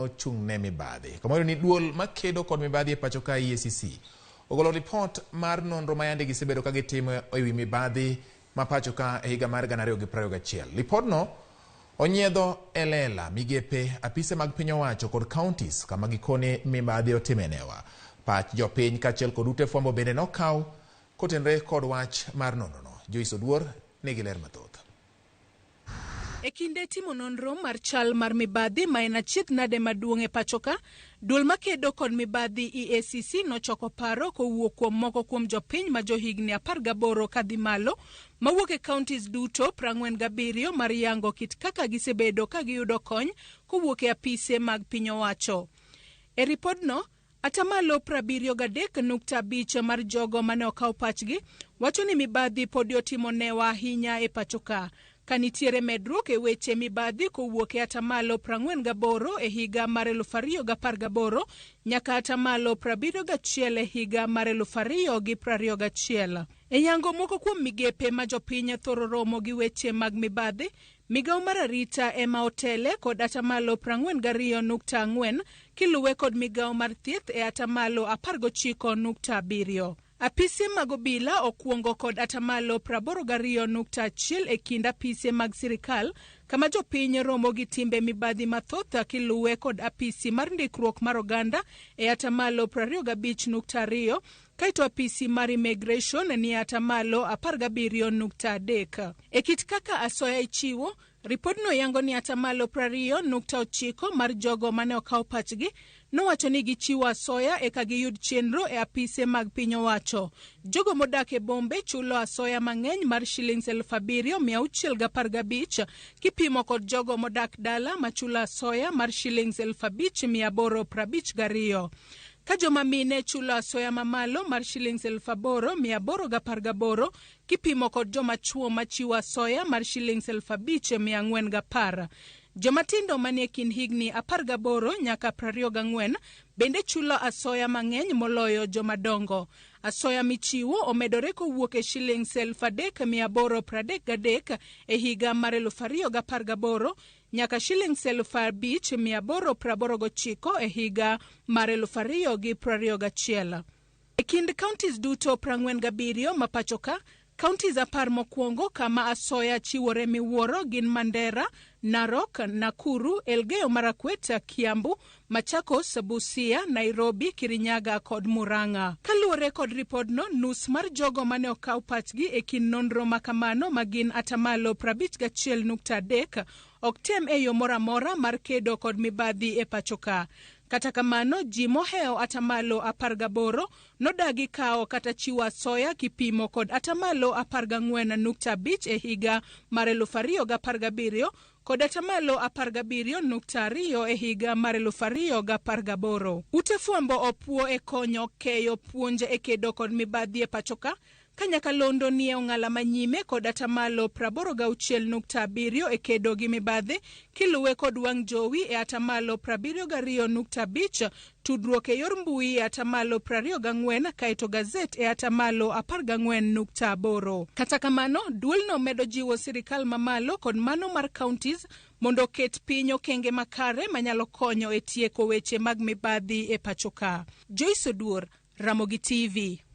Ochung' ne mibadhi. Kamoro ni duol makedo kod mibadhi e pacho ka EACC ogolo ripot mar nonro ma yande gisebedo ka gitimo e wi mibadhi ma pacho ka e higa mar 2021. Lipodno onyiedho e lela migepe, apise mag piny owacho kod counties kama gikone mibadhi otime newa. Pach jopiny kaachiel kod ute fwambo bende nokaw kotenre kod wach mar nonrono. Joyce Oduor nigi ler mathoth. E kinde timo nonro mar chal mar mibadhi ma en achiedh nade maduong' e pachoka, duol makedo kod mibadhi EACC nochoko paro kowuok kuom moko kuom jopiny ma johigni 18 kadhi malo mawuok e counties duto 47 mar yango kit kaka gisebedo ka giyudo kony kowuok e apise mag piny owacho. E ripodno, Atamalo 73.5 mar jogo mane okaw pachgi wacho ni mibadhi podi otimo newa ahinya e pachoka. Ka nitiere medruok e weche mibadhi kowuok e atamalo 48 e higa mar 2018 nyaka atamalo 71 e higa mar 2021. E yango moko kuom migepe ma jopiny thoro romo gi weche mag mibadhi, Migawo mar arita ema otele kod atamalo 42.4 kiluwe kod migawo mar thieth e atamalo 19.7. Apise mag obila okuongo kod atamalo 82.1 e kind apise mag sirikal kama jopiny romo gi timbe mibadhi mathoth kiluwe kod apisi mar ndikruok mar oganda e atamalo 25.2 kaeto apisi mar immigration ni e atamalo 17.3. E kit kaka asoya ichiwo, ripodno yango ni atamalo 20.9 mar jogo mane okaw pachgi nowacho ni gichiwo asoya eka giyud chenro e apise mag piny owacho. Jogo modak e bombe chulo asoya mang'eny mar shillings 7,615 kipimo kod jogo modak dala machulo asoya mar shillings 5,852. Ka joma mine chulo asoya mamalo mar shillings 8,818 kipimo kod joma chuo machiwo asoya mar shillings 5,410. Joma tindo manie kind higni 18 nyaka 24 bende chulo asoya mang'eny moloyo joma dongo. Asoya michiwo omedore kowuok e shillings 3,833 e higa mar 2018 nyaka shillings 5,889 e higa mar 2021. E kind counties duto 47 ma pachoka, counties 10 mokwongo kama asoya chiwore miwuoro gin Mandera, Narok, Nakuru, Elgeyo Marakwet, Kiambu, Machakos, Busia, Nairobi, Kirinyaga kod Murang'a. Kaluwore kod ripodno, nus mar jogo mane okaw pachgi e kind nonro ma kamano ma gin atamalo 51.3 ok tem e yo moro amora mar kedo kod mibadhi e pachoka. Kata kamano, ji mohewo atamalo 18 nodagi kawo kata chiwo asoya kipimo kod atamalo 14.5 e higa mar 2017 kod atamalo 17.2 e higa mar 2018. Ute fwambo opuo e konyo keyo puonj e kedo kod mibadhi e pachoka ka nyakalondo nie ong'ala manyime kod atamalo 86.7 e kedo gi mibadhi kiluwe kod wang' jowi e atamalo 72.5, tudruok e yor mbui e atamalo 24 kaeto gazet e atamalo 14.8. Kata kamano, duolno medo jiwo sirikal mamalo kod mano mar counties mondo oket piny okenge makare manyalo konyo e tieko weche mag mibadhi e pachoka. Joyce Oduor, Ramogi TV.